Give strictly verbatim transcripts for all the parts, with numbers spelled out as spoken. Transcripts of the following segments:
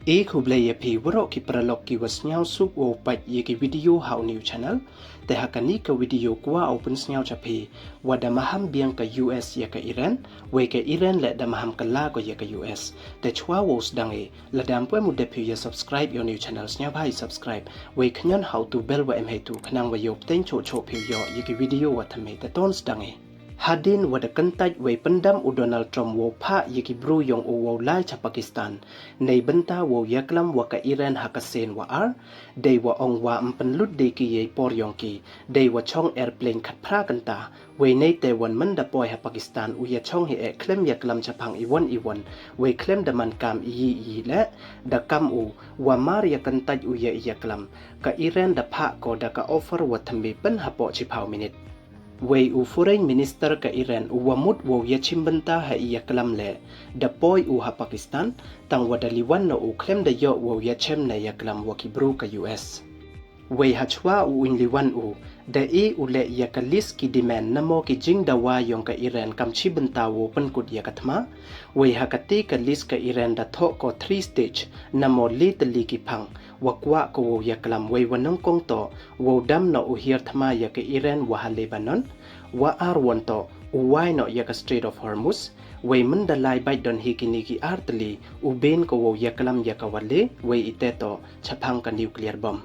E khublei ya phi waroh ki paralok ki wa sniawsuk wow pait ya ki video ha u new channel. Te ha kani ka video kwah u pynsniaw cha phi, wa da maham biang ka U S ya ka Iran, wei ka Iran le da maham kylla ko ya ka U S. Te chwa wow sdang e, lada ym pu em u dep phi ya subscribe ya u new channel, sniawbha i subscribe, wei khñiot ha u tu bell wa em hei tu khnang wa yoh pteng choh choh phi yoh ya ki video wa thymme. Te ton sdang e. Hadien wa da kyntait wei pyndam u Donald Trump wow phah ya ki bru yong u wow lai cha Pakistan, nei bynta wow yaklam wa ka Iran ha ka sien wa ar, dei wa ong wa ym pynlut de ki yei por yong ki, dei wa chong airplane khatphra kynta, wei nei te wan mynda poi ha Pakistan u ya chong hi e khlem yaklam chaphang iwon iwon, wei khlem da man kam iyi iyi le, da kam u, wa mar ya kyntait u ya i yaklam, ka Iran da phah ko da ka offer wa thymme pyn hapoh chiphaw minit. Wei u Foreign Minister ka Iran u wa mut wow ya chim bynta ha i yaklam le, da poi u ha Pakistan, tang wa da liwan noh u khlem da yoh wow ya chem na yaklam wa ki bru ka U S. Wei ha chwa u uñ liwan u, da e u le ya ka list ki demand namo ki jingdawa yong ka Iran kam chi bynta wow pynkut ya ka thma. Wei ha kati ka list ka Iran da thoh ko three stage, namo le tylli ki phang, wa kwah ko wow yaklam, wei wa nyngkong toh wow dam noh u hiar thma ya ka Iran wa ha Lebanon, wa ar won toh u wai noh ya ka Strait of Hormuz, wei mynda lai bait don hi kini ki ar tylli u ban ko wow yaklam ya ka wa le, wei ite toh chaphang ka nuclear bomb.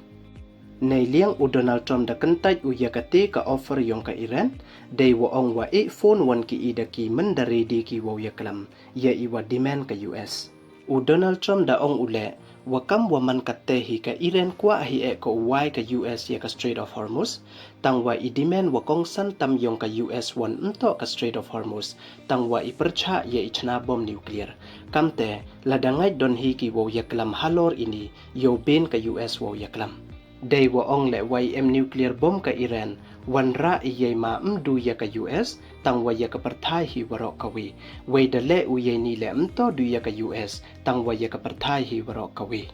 Nei liang u Donald Trump da kyntait u ya kati ka offer yong ka Iran, dei wa ong wa e phone won ki i da ki mynda ready ki wow yaklam ya i wa demand ka U S. U Donald Trump da ong u le, wa kam wa man kate hi ka Iran kwah hi e ko u wai ka U S ya ka Strait of Hormuz, tang wa i demand wa kongsan tam yong ka U S won ym toh ka Strait of Hormuz, tang wa i pyrchah ya i chna bomb nuclear. Kamte, lada ngait don hi ki wow yaklam halor ini, yow ban ka U S wow yaklam. Dei wa ong le wa i em nuclear bomb ka Iran, wan rah i yei ma ym du ya ka U S, tang wa ya ka pyrthai hi waroh kawi. Wei da le u yei ni le ym toh du ya ka U S, tang wa ya ka pyrthai hi waroh kawi.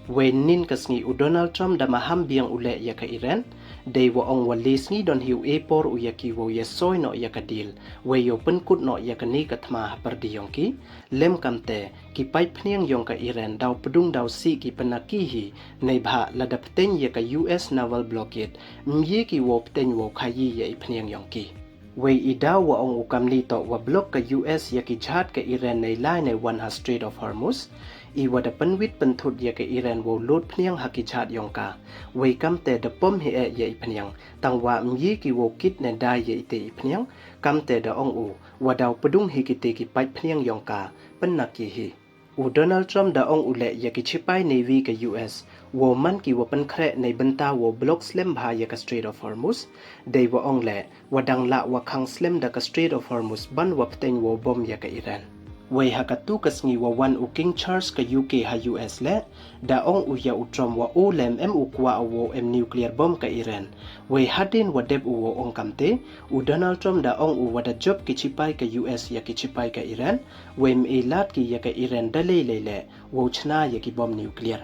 Wei nin ka sngi u Donald Trump da maham biang u le ya ka Iran, dei wa ong wa le sngi don hi u e por u ya ki wow ya soi noh ya ka deal, wei yow pynkut noh ya kani ka thma ha pyrdi yong ki, lem kamte, ki paip phniang yong ka Iran daw pdung daw sih ki pynaki hi, neibhah lada pteng ya ka U S naval blockade, ym ye ki wow pteng wow khayi ya i phniang yong ki. Wei i daw wa ong u kamni toh wa block ka U S ya ki jhat ka Iran nei lai nei wan ha Strait of Hormuz, i wa da pynwit pynthut ya ka Iran wow lut phniang ha ki jhat yong ka. Wei kamte da pom hi e ya i phniang, tang wa ym ye ki wow kit ne dai ya ite i phniang, kamte da ong u, wa daw pdung hi kite ki paip phniang yong ka, pynaki hi. U Donald Trump da ong u le ya ki chipai Navy ka U S, wow man ki wa pynkhreh nei bynta wow block slem bha ya ka Strait of Hormuz, dei wa ong le, wa dang lah wa khang slem da ka Strait of Hormuz ban wa pteng wow bomb ya ka Iran. Wei ha katu ka sngi wa wan u King Charles ka U K ha U S le, da ong u ya u Trump wa u lem em u kwah u wow em nuclear bomb ka Iran. Wei hadien wa dep u wow ong kamte, u Donald Trump da ong u wa da jop ki chipai ka U S ya ki chipai ka Iran, wei ym e lad ki ya ka Iran da lei lei le wow chna ya ki bomb nuclear.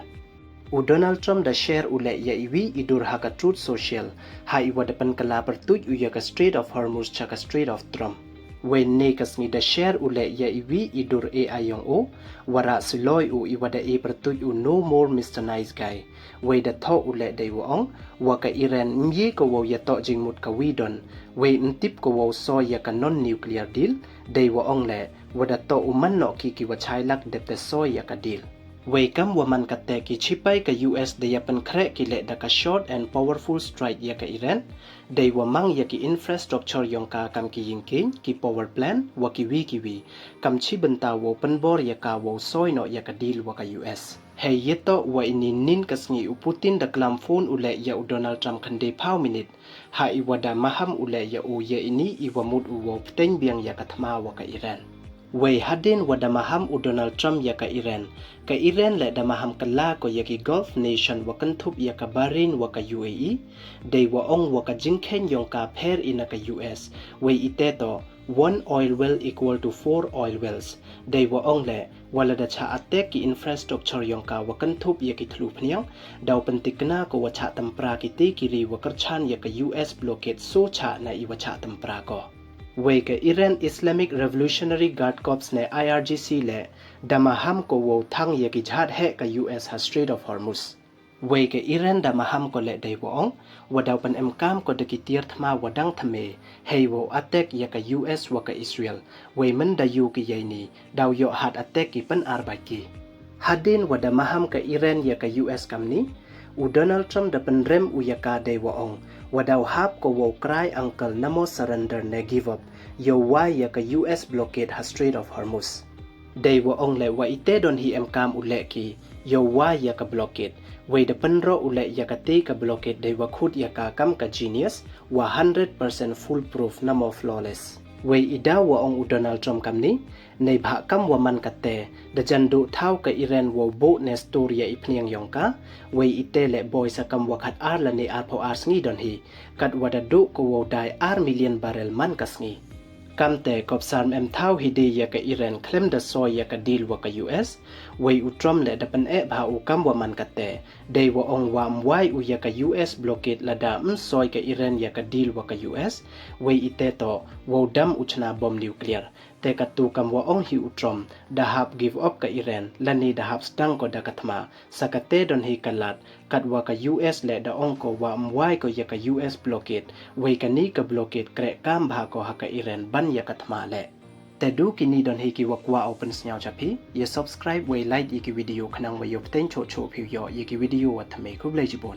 U Donald Trump da share u le ya i wi i dur ha ka Truth Social, ha i wa da pynkylla pyrtuit u ya ka Strait of Hormuz cha ka Strait of Trump. Wei ne ka sngi da share u le ya i wi i dur A I yong u, wa rah siloi u i wa da e pyrtuit u No More Mister Nice Guy. Wei da thoh u le dei wa ong, wa ka Iran ym ye ko wow ya toh jingmut kawi don, wei ym tip ko wow soi ya ka non nuclear deal, dei wa ong le, wa da toh u man noh ki ki wa chai lak dep te soi ya ka deal. Wei kam wa man kate ki chipai ka U S da ya pynkhreh ki le da ka short and powerful strike ya ka Iran, dei wa mang ya ki infrastructure yong ka kam ki yingkieñ, ki power plant, wa ki wi ki wi, kam chi bynta wow pynbor ya ka wow soi noh ya ka deal wa ka U S. Hei ya toh wa ini nin ka sngi u Putin da klam phone u le ya u Donald Trump khynde phaw minit, ha i wa da maham u le ya u ya ini i wa mut u wow pteng biang ya ka thma wa ka Iran. Wei hadien wa da maham u Donald Trump ya ka Iran, ka Iran le da maham kylla ko ya ki Gulf nation wa kynthup ya ka Bahrain wa ka U A E, dei wa ong wa ka jingkheiñ yong ka pher i na ka U S, wei ite toh, one oil well equal to four oil wells. Dei wa ong le, wa lada chah attack ki infrastructure yong ka wa kynthup ya ki thlu phniang, daw pyntikna ko wa chah tympra kite ki ri wa kyrchan ya ka U S blockade so chah na i wa chah tympra ko. Wei ka Iran Islamic Revolutionary Guard Corps ne I R G C le da maham ko wow thang ya ki jahaj heh ka U S ha Strait of Hormuz. Wei ka Iran da maham ko le dei wa ong, wa daw pynemkam ko da ki tiar thma wa dang thymme, hei wow attack ya ka U S wa ka Israel. Wei mynda yoo ki yei ni, daw yoh heart attack ki pynarbai ki. Hadien wa da maham ka Iran ya ka U S kamni, u Donald Trump da pynrem u ya ka dei wa ong, wa daw hap ko wow cry uncle, namo surrender ne give up, yow wai ya ka U S blockade ha Strait of Hormuz. Dei wa ong le wa ite don hi emkam u leh ki, yow wai ya ka blockade. Wei da pynroh u leh ya kate ka blockade dei wa khut ya ka kam ka genius, wa hundred percent foolproof, namo flawless. Wei i daw wa ong u Donald Trump kamni, neibhah kam wa man kate, da jan duh thaw ka Iran wow buh ne store ya i phniang yong ka, wei ite le boi sa kam wa khat ar lane arphaw ar sngi don hi, kat wa da duh ko wow dai ar million barrel man ka sngi. Kamte kop sarm em thaw hi dei ya ka Iran khlem da soi ya ka deal wa ka U S, wei u Trump le da pyneh bha u kam wa man kate, dei wa ong wa ym wai u ya ka U S blockade lada ym soi ka Iran ya ka deal wa ka U S, wei ite to wow dam u chna bom nuclear. Te katu kam wa ong hi u Trump, da hap give up ka Iran, lane da hap sdang ko da ka thma, sa kate don hi ka lad, kat wa ka U S le da ong ko wa ym wai ko ya ka U S blockade, wei kani ka blockade kreh kam bha ko ha ka Iran ban ya ka thma le. Te du kini don hi ki wa kwah u pynsnyaw cha phi, ya subscribe wei like ya ki video khnang wa yow pteng choh choh phi u yoh ya ki video wa thymme. Khublei chibun.